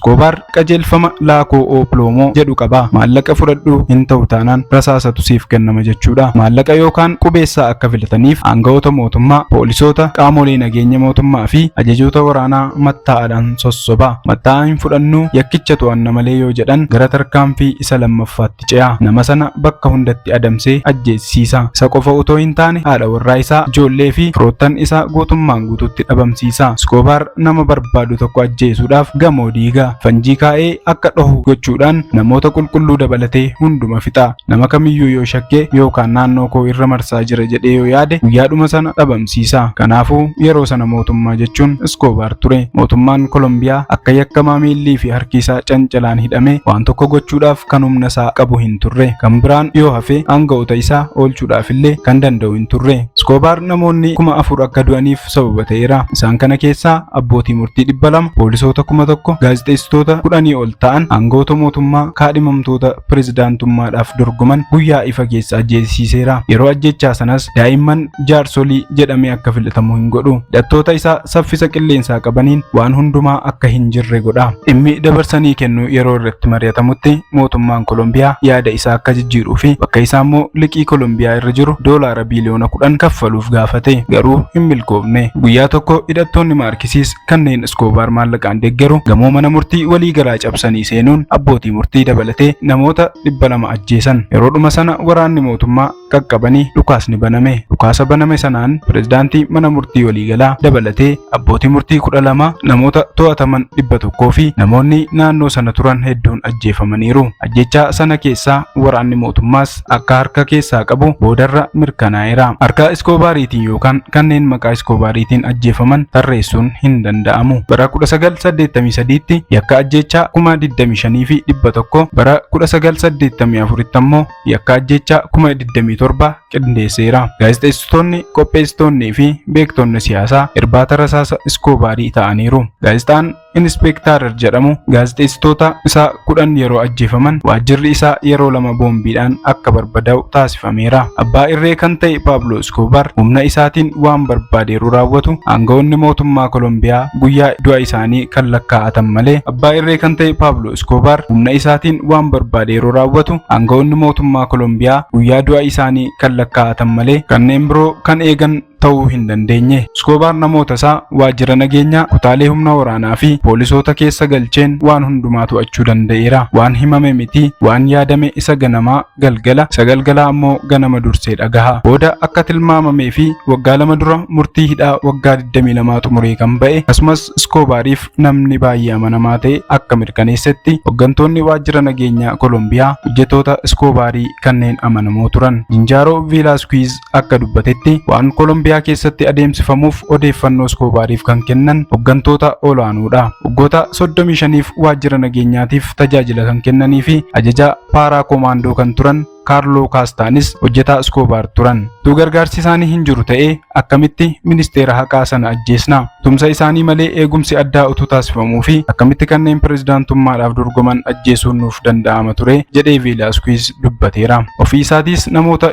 Iskoobaar qajeelfama "Laakoo o Plomo" jedhu qaba. Maallaqa fudhadhu, hin ta'u taanaan rasaasatu siif kennama jechuudha. Maallaqa yookaan qubeessaa akka filataniif aanga'oota mootummaa, poolisoota, qaamolee nageenya mootummaa fi ajajoota waraanaa mattaa'aadhaan sossoba. Mattaa'aa hin fudhannu, yakkicha to'anna malee yoo jedhan gara tarkaanfii isa lammaffaatti ce'a. Nama sana bakka hundatti adamsee ajjeesiisa. Isa qofa otoo hin taane haadha warraa isaa, ijoollee fi firoottan isaa guutummaan guutuutti dhabamsiisa. Iskoobaar nama barbaadu tokko ajjeesuudhaaf gamoo diiga. Fanjii kaa'ee akka dhohu gochuudhaan namoota qulqulluu dabalatee hunduma fixa. Nama kamiyyuu yoo shakke yookaan naannoo koo irra marsaa jira jedhee yoo yaade guyyaadhuma sana dhabamsiisa. Kanaafuu yeroo sana mootummaa jechuun Iskoobaar ture. Mootummaan Kolombiyaa akka yakkamaa miillii fi harki isaa cancalaan hidhame waan tokko gochuudhaaf kan humna isaa qabu hin turre. Kan biraan yoo hafe aanga'oota isaa oolchuudhaaf illee kan danda'u hin turre. Iskoobaar namoonni 4,000 akka du'aniif sababa ta'eera. Isaan kana keessaa abbootii murtii 200, poolisoota 1,000, gaazexeessitoota 10 ol ta'an, aanga'oota mootummaa kaadhimamtoota pirezidaantummaadhaaf dorgoman guyyaa ifa keessa ajjeesiseera. Yeroo ajjechaa sanas daa'imman, jaarsolii jedhamee akka filatamu hin godhu. Hidhattoota isaa saffisa qilleensaa qabaniin waan hundumaa akka hin jirre godha. Dhimmi dabarsanii kennuu yeroo irratti mari'atamutti mootummaan Kolombiyaa yaada isaa akka jijjiiruu fi bakka isaa immoo liqii Kolombiyaa irra jiru doolaara biiliyoona 10 kaffaluuf gaafate, garuu hin milkoofne. Guyyaa tokko hidhattoonni Maarkisiis kanneen Iskoobaar maallaqaan deeggaru gamoo mana murtii waliigalaa cabsanii seenuun abbootii murtii dabalatee namoota 200 ajjeesan. Yeroodhuma sana waraanni mootummaa qaqqabanii dhukaasni baname. Dhukaasa baname sanaan pirezidaantii mana murtii waliigalaa dabalatee abbootii murtii 12, namoota to'ataman 100 fi namoonni naannoo sana turan hedduun ajjeefamaniiru. Ajjechaa sana keessaa waraanni mootummaas akka harka keessaa qabu boodarra mirkanaa'eera. Harka Iskoobaariitiin yookaan kanneen maqaa Iskoobaariitiin ajjeefaman tarreessuun hin danda'amu. Bara 1983tti yakka ajjechaa 25,100, bara 1984tti ammoo yakka ajjechaa 27,000 qindeesseera. Gaazexeessitoonni, qopheessitoonnii fi beektonni siyaasaa irbaata rasaasa Iskoobaarii ta'aniiru. Gaazexaan Inspeektaarer jedhamu gaazexeessitoota isaa 10 yeroo ajjeefaman waajjirri isaa yeroo lama boombiidhaan akka barbadaa'u taasifameera. Abbaa irree kan ta'e Pablo Escobar humna isaatiin waan barbaadeeru raawwatu, aanga'oonni mootummaa Kolombiyaa guyyaa du'a isaanii kan lakkaa'atan malee. Abbaa irree kan ta'e Pablo Escobar humna isaatiin waan barbaadeeru raawwatu, aanga'oonni mootummaa Kolombiyaa guyyaa du'a isaanii kan lakkaa'atan malee kanneen biroo kan eegan ta'uu hin dandeenye. Iskoobaar namoota isaa waajjira nageenyaa, kutaalee humna waraanaa fi poolisoota keessa galcheen waan hundumaa to'achuu danda'eera. Waan himame miti, waan yaadame isa ganamaa galgala, isa galgalaa ammoo ganama dursee dhagaha. Booda akka tilmaamamee fi waggaa 2 dura murtii hidhaa waggaa 22 xumuree kan ba'e, akkasumas Iskoobaariif namni baay'ee amanamaa ta'e akka mirkaneessetti, hooggantoonni waajjira nageenyaa Kolombiyaa hojjettoota Iskoobaarii kanneen amanamoo turan. Jinjaaroo Viilaaskuiz akka dubbatetti, waan Kolombiyaa keessatti adeemsifamuuf odeeffannoo Iskoobaariif kan kennan hooggantoota olaanoodha. Waggoota 35f waajjira nageenyaatiif tajaajila kan kennanii fi ajaja paaraa koomaandoo kan turan Kaarloo Kaastaanis hojjetaa Iskoobaar turan. Utuu gargaarsi isaanii hin jiru ta'ee akkamitti ministeera haqaa sana ajjeesna? Tumsa isaanii malee eegumsi addaa utuu taasifamuu fi akkamitti kanneen pirezidaantummaadhaaf dorgoman ajjeesuun nuuf danda'ama ture jedhee Veelaaskuiz dubbateera. Ofii isaatiis namoota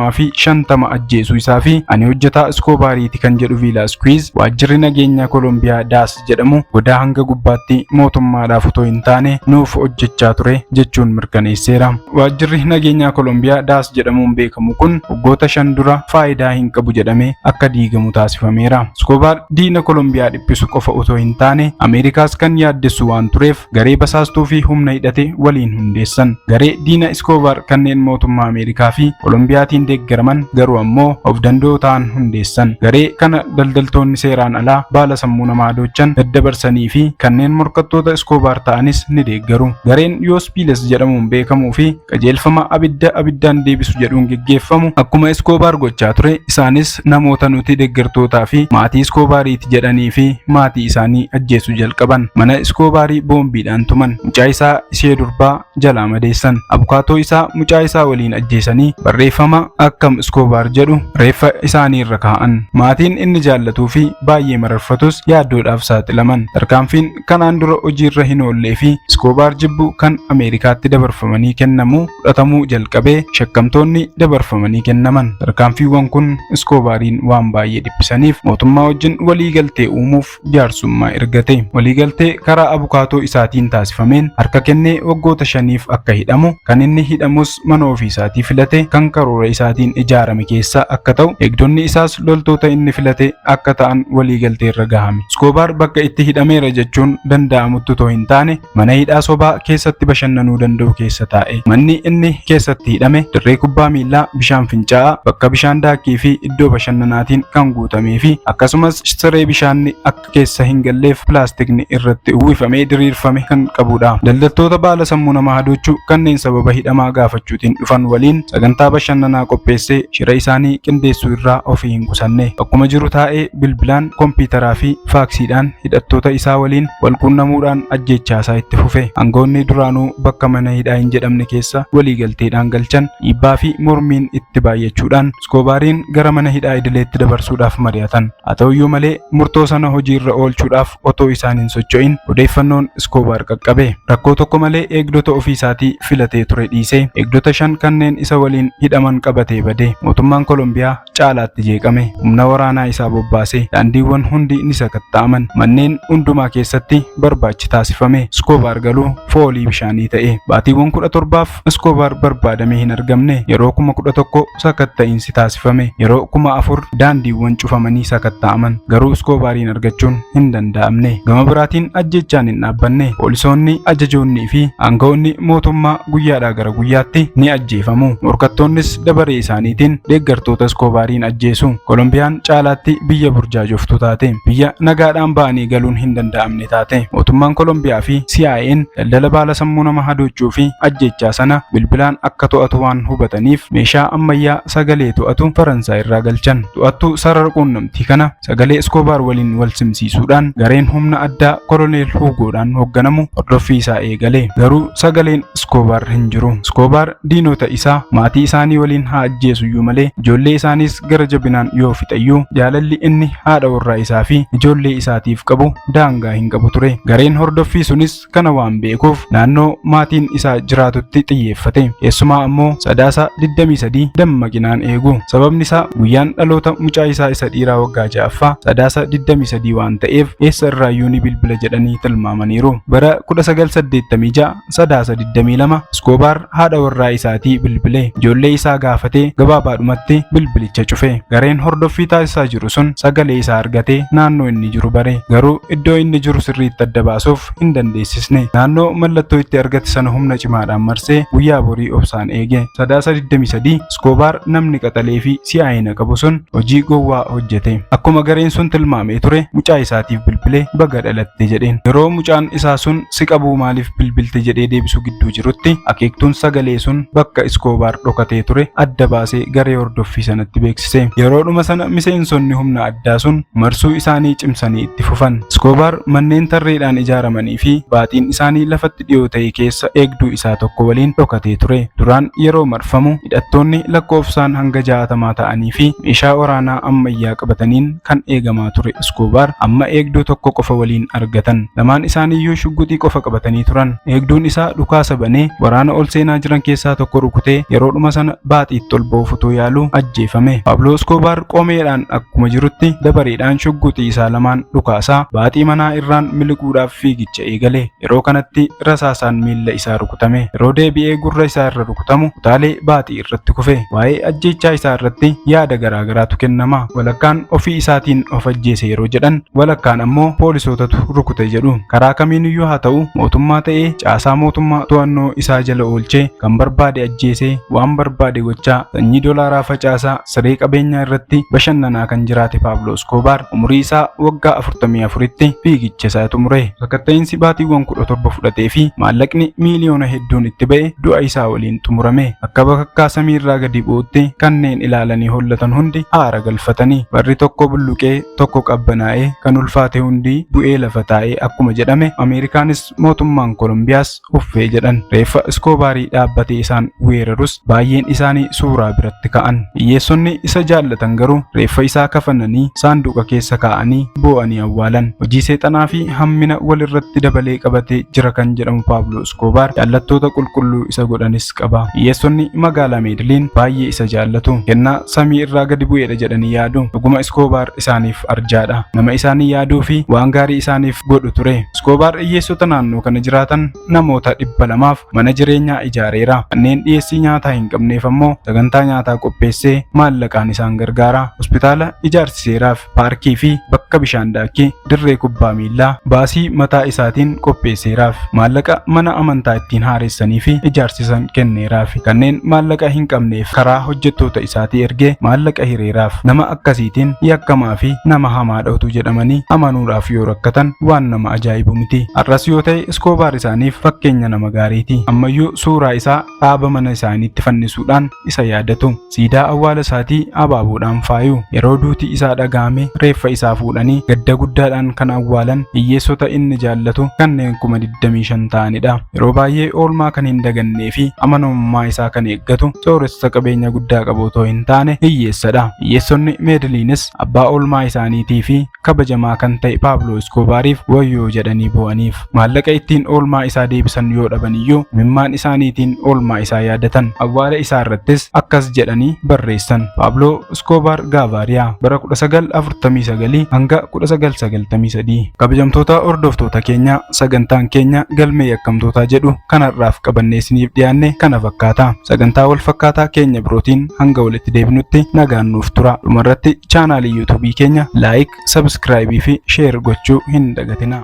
250 ajjeesuu isaa fi ani hojjetaa Iskoobaariiti kan jedhu Veelaaskuiz, waajjirri nageenyaa Kolombiyaa DAS jedhamu godaa hanga gubbaatti mootummaadhaaf otoo hin taane nuuf hojjechaa ture jechuun mirkaneesseera. Waajjirri nageenyaa Kolombiyaa DAS jedhamuun beekamu kun waggoota 5 dura faayidaa hin qabu jedhamee akka diigamu taasifameera. Iskoobaar diina Kolombiyaa dhiphisu qofa otoo hin taane Ameerikaas kan yaaddessu waan tureef garee basaastuu fi humna hidhate waliin hundeessan. Garee diina Iskoobaar kanneen mootummaa Ameerikaa fi Kolombiyaatiin deeggaraman garuu ammoo of danda'oo ta'an hundeessan. Garee kana daldaltoonni seeraan alaa baala sammuu namaa adoochan daddabarsanii fi kanneen morkattoota Iskoobaar ta'anis ni deeggaru. Gareen Yoospiiles jedhamuun beekamuu fi qajeelfama abidda abiddaan deebisu jedhuun geggeeffamu akkuma Iskoobaar gochaa ture isaanis namoota nuti deeggartootaa fi maatii Iskoobaariiti jedhanii fi maatii isaanii ajjeesuu jalqaban. Mana Iskoobaarii boombiidhaan tuman. Mucaa isaa ishee durbaa jalaa madeessan. Abukaatoo isaa mucaa isaa waliin ajjeesanii barreeffama "Akkam Iskoobaar" jedhu reeffa isaanii irra kaa'an. Maatiin inni jaallatuu fi baay'ee mararfatus yaaddoodhaaf saaxilaman. Tarkaanfiin kanaan dura hojiirra hin oollee fi Iskoobaar jibbu kan Ameerikaatti dabarfamanii kennamu fudhatamuu jalqabe. qaqqabee shakkamtoonni dabarfamanii kennaman. Tarkaanfiiwwan kun Iskoobaariin waan baay'ee dhiphisaniif mootummaa wajjin waliigaltee uumuuf jaarsummaa ergate. Waliigaltee karaa abukaatoo isaatiin taasifameen harka kennee waggoota 5f akka hidhamu, kan inni hidhamus mana ofii isaatii filate kan karoora isaatiin ijaarame keessa akka ta'u, eegdonni isaas loltoota inni filate akka ta'an waliigaltee irra gahame. Iskoobaar bakka itti hidhameera jechuun danda'amutti otoo hin taane mana hidhaa sobaa keessatti bashannanuu danda'u keessa taa'e. Manni inni keessatti hidhame dirree kubbaa miillaa, bishaan fincaa'aa, bakka bishaan daakkii fi iddoo bashannanaatiin kan guutamee fi akkasumas siree bishaanni akka keessa hin galleef pilaastikni irratti uwwifamee diriirfame kan qabudha. Daldaltoota baala sammuu namaa hadoochuu kanneen sababa hidhamaa gaafachuutiin dhufan waliin sagantaa bashannanaa qopheessee shira isaanii qindeessuu irraa ofii hin qusanne. Bakkuma jiru taa'ee bilbilaan, kompiitaraa fi faaksiidhaan hidhattoota isaa waliin wal quunnamuudhaan ajjeechaa isaa itti fufe. Aangawoonni duraanuu bakka mana hidhaa hin jedhamne keessa waliigalteedhaan galchan dhiibbaa fi mormiin itti baay'achuudhaan Iskoobaariin gara mana hidhaa idileetti dabarsuudhaaf mari'atan. Haa ta'uyyuu malee murtoo sana hojiirra oolchuudhaaf otoo isaan hin socho'in odeeffannoon Iskoobaar qaqqabe. Rakkoo tokko malee eegdota ofii isaatii filatee ture dhiisee eegdota 5 kanneen isa waliin hidhaman qabatee bade. Mootummaan Kolombiyaa caalaatti jeeqame. Humna waraanaa isaa bobbaasee daandiiwwan hundi ni sakatta'aman. Manneen hundumaa keessatti barbaachi taasifame. Iskoobaar galuu foolii bishaanii ta'e. Baatiiwwan 17f Iskoobaar barbaadamee hin argamne. Yeroo 11,000 sakatta'iinsi taasifame. Yeroo 4,000 daandiiwwan cufamanii sakatta'aman. Garuu Iskoobaariin argachuun hin danda'amne. Gama biraatiin ajjechaan hin dhaabbanne. Poolisoonni, ajajoonnii fi aangawoonni mootummaa guyyaadhaa gara guyyaatti ni ajjeefamu. Morkattoonnis dabaree isaaniitiin deeggartoota Iskoobaariin ajjeesu. Kolombiyaan caalaatti biyya burjaajoftuu taate. Biyya nagaadhaan ba'anii galuun hin danda'amne taate. Mootummaan Kolombiyaa fi CIA'n daldala baala sammuu nama hadoochuu fi ajjechaa sana bilbilaan akka to'atu waan hubataniif meeshaa ammayyaa sagalee to'atu Faransaay irraa galchan. To'attuu sarara quunnamtii kana sagalee Iskoobaar waliin wal simsiisuudhaan gareen humna addaa Koloneel Huugoodhaan hoogganamu hordoffii isaa eegale. Garuu sagaleen Iskoobaar hin jiru. Iskoobaar diinota isaa maatii isaanii waliin haa ajjeesuyyuu malee ijoollee isaaniis gara jabinaan yoo fixayyuu jaalalli inni haadha warraa isaa fi ijoollee isaatiif qabu daangaa hin qabu ture. Gareen hordoffii sunis kana waan beekuuf naannoo maatiin isaa jiraatutti xiyyeeffate. Keessumaa ammoo Sadaasa 23 dammaqinaan eegu. Sababni isaa guyyaan dhaloota mucaa isaa isa dhiiraa waggaa 6ffaa Sadaasa 23 waan ta'eef eessa irraayyuu ni bilbila jedhanii tilmaamaniiru. Bara 1986 Sadaasa 22 Iskoobaar haadha warraa isaatii bilbile. Ijoollee isaa gaafatee gabaabaadhumatti bilbilicha cufe. Gareen hordoffii taasisaa jiru sun sagalee isaa argatee naannoo inni jiru bare. Garuu iddoo inni jiru sirriitti adda baasuuf hin dandeessisne. Naannoo mallattoo itti argate sana humna cimaadhaan marsee guyyaa borii obsaan eege. Sadaasa 23 Iskoobaar namni qaxalee fi si'aayina qabu sun hojii gowwaa hojjete. Akkuma gareen sun tilmaamee ture mucaa isaatiif bilbilee baga dhalatte jedheen. Yeroo mucaan isaa sun si qabuu maaliif bilbilte jedhee deebisu gidduu jirutti akeektuun sagalee sun bakka Iskoobaar dhokatee ture adda baasee garee hordoffii sanatti beeksise. Yeroodhuma sana miseensonni humna addaa sun marsuu isaanii cimsanii itti fufan. Iskoobaar manneen tarreedhaan ijaaramanii fi baaxiin isaanii lafatti dhiyoo ta'e keessa eegduu isaa tokko waliin dhokatee ture. Duraan yeroo marfamu hidhattoonni lakkoofsaan hanga 60 ta'anii fi meeshaa waraanaa ammayyaa qabataniin kan eegamaa ture Iskoobaar amma eegduu tokko qofa waliin argatan. Lamaan isaaniiyyuu shugguxii qofa qabatanii turan. Eegduun isaa dhukaasa banee waraana ol seenaa jiran keessaa tokko rukutee yeroodhuma sana baaxiitti ol ba'uuf utuu yaaluu ajjeefame. Paabloo Iskoobaar qomeedhaan akkuma jirutti dabareedhaan shugguxii isaa lamaan dhukaasaa baaxii manaa irraan miliquudhaaf fiigicha eegale. Yeroo kanatti rasaasaan miilla isaa rukutame. Yeroo deebi'ee gurra isaa irra rukutamu utaalee baaxii irratti kufe. Waa'ee ajjeechaa isaa irratti yaada garaa garaatu kennama. Walakkaan ofii isaatiin of ajjeese yeroo jedhan, walakkaan ammoo poolisootatu rukute jedhu. Karaa kamiiniyyuu haa ta'u mootummaa ta'ee caasaa mootummaa to'annoo isaa jala oolchee kan barbaade ajjeesee waan barbaade gochaa sanyii dolaaraa facaasaa siree qabeenyaa irratti bashannanaa kan jiraate Paabloo Iskoobaar umurii isaa waggaa 44tti fiigicha isaa xumure. Sakatta'iinsi baatiiwwan 17 fudhatee fi maallaqni miiliyoona hedduun itti ba'e du'a isaa waliin xumurame. Akka bakakkaa samiirraa gadi bu'utti kanneen ilaalanii hollatan hundi haara galfatanii. Barri tokko bulluqee tokko qabbanaa'ee kan ulfaate hundi bu'ee lafa taa'ee akkuma jedhame Ameerikaanis mootummaan Kolombiyaas uffee jedhan. Reeffa Iskoobaarii dhaabbatee isaan weerarus baay'een isaanii suuraa biratti ka'an. Hiyyeessonni isa jaallatan garuu reeffa isaa kafananii saanduqa keessa kaa'anii boo'anii awwaalan. Hojii seexanaa fi hammina walirratti dabalee qabatee jira kan jedhamu Paabloo Iskoobaar jaallattoota qulqulluu isa godhanis qaba. Hiyyeessonni magaalaa Meediliin baay'ee isa jaallatu. Kennaa samii irraa gadi bu'eedha jedhanii yaadu. Dhuguma Iskoobaar isaaniif arjaadha. Nama isaanii yaaduu fi waan gaarii isaaniif godhu ture. Iskoobaar hiyyeessota naannoo kana jiraatan namoota 200f mana jireenyaa ijaareera. Kanneen dhiyeessii nyaataa hin qabneef ammoo sagantaa nyaataa qopheessee maallaqaan isaan gargaara. Hospitaala ijaarsiseeraaf, paarkii fi bakka bishaan daakkii, dirree kubbaa miillaa baasii mataa isaatiin qopheesseeraaf. Maallaqa mana amantaa ittiin haaressanii fi ijaarsisan kenneeraaf. Kanneen maallaqa hin qabneef karaa hojjettoota isaatii ergee maallaqa hireeraaf. Nama akkasiitiin yakkamaa fi nama hamaadha utuu jedhamanii amanuudhaaf yoo rakkatan waan nama ajaa'ibu miti. Har'as yoo ta'e Iskoobaar isaaniif fakkeenya nama gaariiti. Ammayyuu suuraa isaa dhaaba mana isaaniitti fannisuudhaan isa yaadatu. Siidaa awwaala isaatii abaaboodhaan faayu. Yeroo duuti isaa dhaga'ame reeffa isaa fuudhanii gadda guddaadhaan kan awwaalan hiyyeessota inni jaallatu kanneen 25,000 ta'anidha. Yeroo baay'ee oolmaa kan hin dagannee fi amanamummaa isaa kan eeggatu sooressa qabeenya guddaa qabu otoo hin taane hiyyeessadha. Hiyyeessonni Meediliinis abbaa oolmaa isaaniitii fi kabajamaa kan ta'e Paabloo Iskoobaariif wayyoo jedhanii boo'aniif. Maallaqa ittiin oolmaa isaa deebisan yoo dhaban iyyuu imimmaan isaaniitiin oolmaa isaa yaadatan. Awwaala isaa irrattis akkas jedhanii barreessan. Paabloo Iskoobaar Gaavaariyaa bara 1949 hanga 1993. Kabajamtoota hordoftoota keenya, sagantaan keenya galmee yakkamtootaa jedhu kanarraaf qabannee isiniif dhiyaanne kana fakkaata. Sagantaa wal fakkaataa keenya birootiin hanga walitti deebinutti nagaan nuuf tura. Dhumarratti chaanaalii yuutuubii keenya like, subscribe fi share gochuu hin dagatinaa.